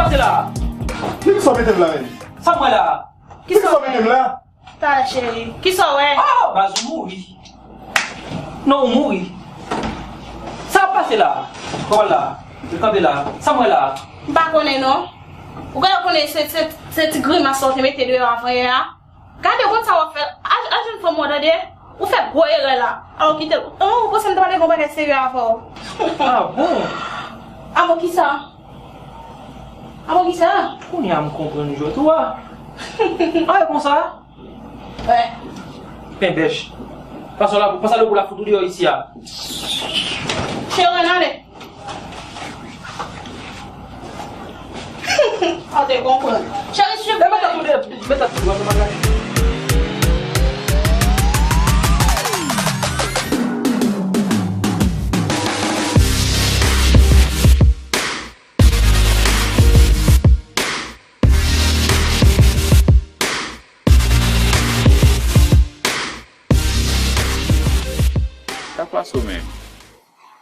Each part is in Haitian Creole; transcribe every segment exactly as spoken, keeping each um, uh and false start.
Sa la. Kisa w mete m la menm? Sa m wè la? Kisa w mete m la? Talè cheri. Kisa w wè? Oh, baz ou mouri. Non, ou mouri. Sa ap pase la? Kòman la? Ou kanpe la. Sa m wè la? M pa konnen non. Ou genlè konnen se, se, se ti grimas sa w te mete deyò avan yè a. Gade konn sa w ap fè. Al, al jwenn fanm ou an tande. Ou fè gwo erè la. Alò kite l. Oh, ou panse m ta pale gon bagay serye avè w. Ah bon? Alò kisa? Alò kisa? Kounye a m konprann jwèt ou a. Ah, e konsa? Wè. Penbèch. Fason la, konsa lè pou la fout ou deyò isi a. Cheri, ann ale. An te konprann. Cheri, swiv mwen. Mwen ta tou de, mwen ta tou de, mwen ta tou de. Sa k pase w menm?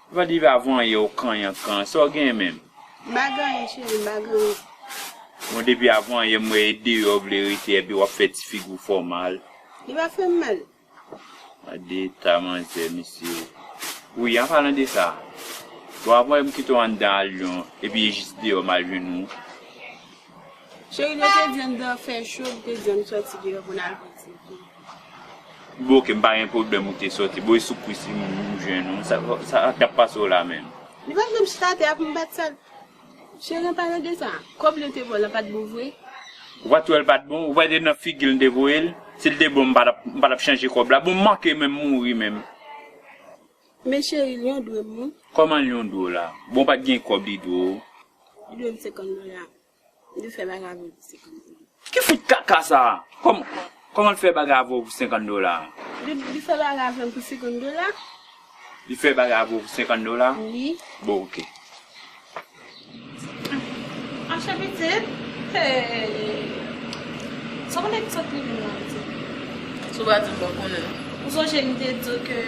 Ou pa t rive avan yè w kanyan kan, sa w gen menm? M pa gen anyen, cheri, m pa gen anyen. Bon, depi avan yè m wè e deyò w vle rete, epi w ap fè ti figi w fè w mal. Li pa fè m mal. Gade eta manzè, mesye. Wi, an palan de sa, bon, avan yè m kite w anndan al Lyon, epi e jis deyò m al jwenn ou. Cheri, yo te di anndan fè cho, yo te di ann sòti deyò pou n al fè ti figi. Bon, oke, m pa gen pwoblèm ou te sòti. Bon, e sou kwi si m, m jwenn ou. Sa, sa k ap pase w la menm? Li pa janm chita atè a pou m bat sa l. Cheri, an palan de sa, kòb li te ba w la pa t bon vre? Ou pa t wè l pa t bon? Ou pa t wè nan figi l m te voye l? Si l te bon, m pa t ap, m pa t ap chanje kòb la. Bon, m manke menm mouri menm. Men cheri, Lyon dwe m wi. Kòman Lyon dwe w la? Bon, ou pa t gen kòb, li dwe w. Li dwe m senkant dola. Li fè bagay avè w pou senkant dola. Ki fout kaka sa? Kòm-, kòman l fè bagay avè w pou senkant dola? Li, li fè bagay avè m pou senkant dola. Li fè bagay avè w pou senkant dola? Wi. Bon, oke. Anchè pitit. Hey. Sa w konnen ki sot rive m nan pitit? Si w pa di m, m pa konnen non. Ou sonje m te di w ke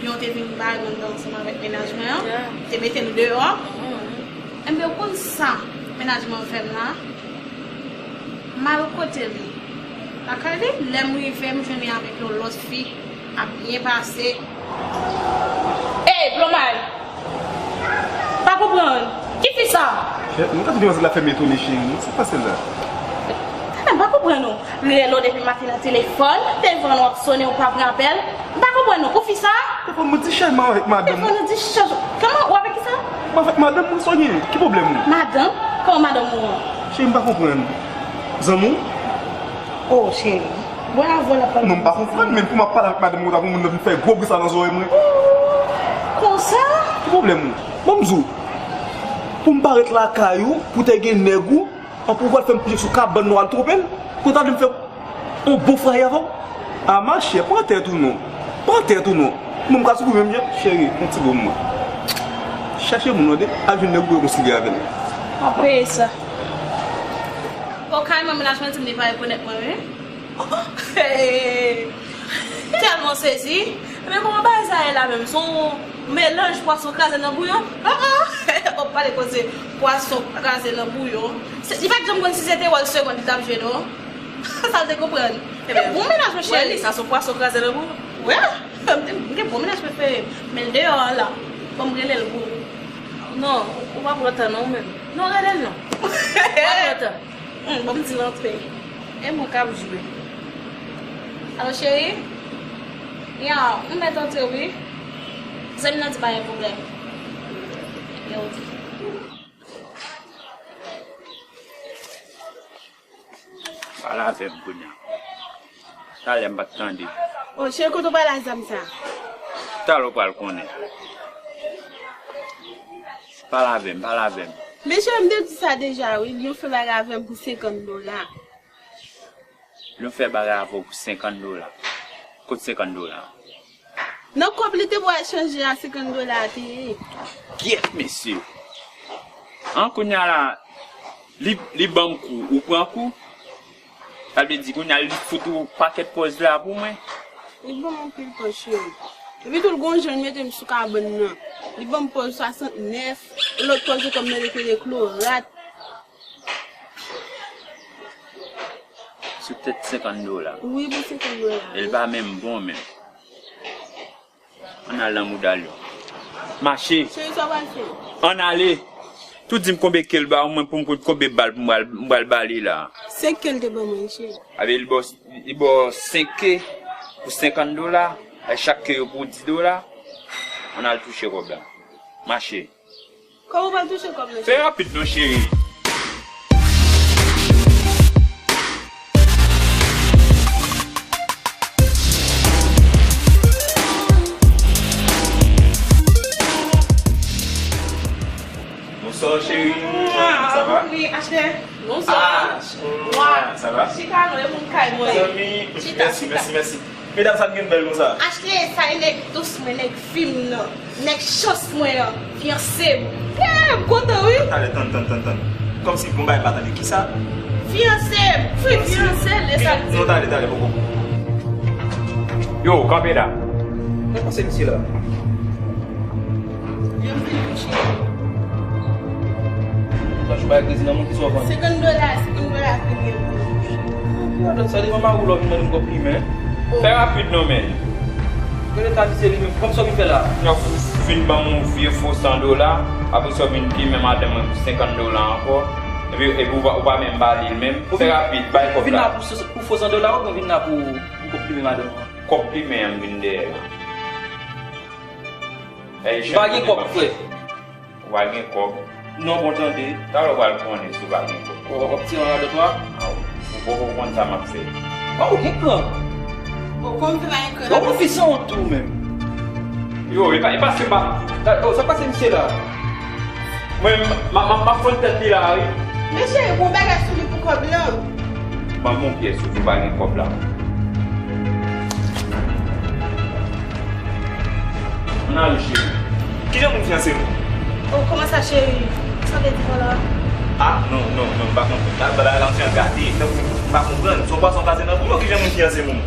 Lyon te vin bay mwen ansanm avèk mennaj mwen an? Yeah. Te mete nou deyò? Mm-hmm. Enben, ou konn sa mennaj mwen fè m la? M al kote li. Lakay li, lè m rive, m jwenn li avèk yon lòt fi, ap byen pase. Ey, Blomay! Pa konprann. Ki fi sa? Chè, mwen ta di demanzèl la fè m etone, cheri. Sa k pase la? Tande, m pa konprann ou. Rele w depi maten nan telefòn, telefòn ou ap sonnen, ou pa pran apèl. M pa konprann ou. Pou fi sa? Telefòn mwen di chèlman avèk madanm. Telefòn ou di chèlman. Kòman ou avèk ki sa? Mwen avèk madanm mwen, sa w gen? Ki pwoblèm ou? Madanm? Kòman madanm ou an? Cheri, m pa konprann. Zanmi w? Oh, cheri. Bravo, la pale. Non, m pa konprann, men pou m ap pale avèk madanm mwen, ta pou moun nan vin fè gwo bri sa nan zòrèy mwen. Konsa? Ki pwoblèm ou? Ban m di w, pou m parèt lakay ou, pou te gen nèg ou, anpi w pral fè m kouche sou kabann nou al twonpe l, pou w ta vle m fè yon bon fraye avè w? A machè, pran tèt ou non. Pran tèt ou non. Mwen m ka soufri menm jan, cheri, yon ti bon moman. Chèche moun tande, al jwenn nèg ou pou rekonsilye avè l. W ap peye sa. O, kay mwen, mennaj mwen di m li pa rekonèt mwen, wi. Tèlman sezi. Men kòman bagay sa ye la menm? Se yon melanj pwason kraze nan bouyon? Ah, ah. W ap pale koze pwason kraze nan bouyon. Se, li pa t janm konn si se te wòl segonn li t ap jwe, non. Sa l te konprann. Ebyen, bon mennaj, monchè. Wè li, sa se yon pwason kraze nan bouyon. Wè, m te, m gen bon mennaj prefere m. Men l deyò a la. Fò m rele l pou ou. Non, ou pa pran tan non, ou menm. Non, rele l non. Ou pa pran tan. Hmm, bon, m di l antre. E mwen k ap jwe. Alo, cheri? Ya, m mèt antre, wi. Zanmi nan di pa gen pwoblèm. Ya, ok. Pale avè m kounye a. Talè m pa t tande. O, cheri, kote w pale a zam sa? Talè w pral konnen. Pale avè m, pale avè m. Mesye, m te di sa deja, wi. Lyon fè bagay avè m pou senkant dola. Lyon fè bagay avè w pou senkant dola. Kot senkant dola? Nan kòb li te pral chanje a, senkant dola a te ye. Kyèt, mesye! An, kounye a la, li, li ban m kou, ou pran kou? Sa vle di, kounye a, li fout ou pakèt pòz la pou mwen? Li ban m anpil pòz, cheri. Epi tou, l gon jan l mete m sou kabann nan. Li ban m pòz swasantnèf, lòt pòz li kòm nan lekole klorat. Sou tèt senkant dola. Wi, pou senkant dola. E l pa menm bon menm. Ann al nan mouda l yo. Mache. Cheri, sa w pral fè? Ann ale. Tou di m konbe ke l ba w, mwen pou m konn konbe bal pou m pral, m pral ba li la. Senk ke l te ban mwen, cheri. Abe, li ba w, li ba w senk ke pou senkant dola. E chak ke yo pou w di dola. Ann al touche kòb la. Mache. Kòman w pral touche kòb la? Fè rapid non, cheri. Bonsoir, chérie. Ça va? Oui, Ashley. Bonsoir. Ah, ça va? Chita non, e moun kay mwen. Zanmi, merci, merci, merci. Medam sa gen bèl konsa. Ashley, sa e nèg dous mwen, nèg fi m nan. Nèg chans mwen an. Fiyanse m. Yeah, m kontan wi. Talè, tann, tann, tann, tann. Kòmsi bon bagay pa tande. Kisa? Fiyanse m. Wi, fiyanse m, e sa l di. Non, talè, talè, poko. Yo, kanpe la. Mwen panse misye la. Yo m vin kouche. Sa jou bay kredi nan moun ki sa w vann. Senkant dola, senkant dola premye kou. Yo, donk sa devan mari w lè w vin mande m kòb plimen. Fè rapid non, men. Gade ta misye li menm, kòm sa w vin fè la. Yo fin ban m yon vye fo san dola, apre sa w vin plimen madanm mwen pou senkant dola ankò. Epi, epi ou pa, ou pa menm ba li l menm. Fè rapid, bay kòb Vin la la. Pou, pou fo san dola ou vin la pou, pou kòb plimen madanm mwen. Kòb plimen an m vin dèyè la. M pa gen kòb, frè. Ou pa gen kòb. Non, bon tande. Talè w pral konnen si w pa gen kòb. W ap tire yon radòt la. Ou poko konn sa m ap fè. Bon, ou gen kran. Bon, kòm se pa yon kran. Bon, ou fi san wont tou menm. Yo, e pa, e paske m pa. Oh, sa pase misye la? Mwen, m ap, m ap, m ap fann tèt li la, wi. Men cheri, bon bagay sou li pou kòb lan. Ban m yon pyès ou, ou pa gen kòb la. Ann ale, cheri. Kijan moun fiyanse nou? Oh, kòman sa, cheri? Sa w vle di pa la? Ah, non, non, non, m pa konprann. La, la, la, m fè gate. Tankou m pa konprann. Se yon pwason kraze nan boul ou kijan moun fiyanse moun?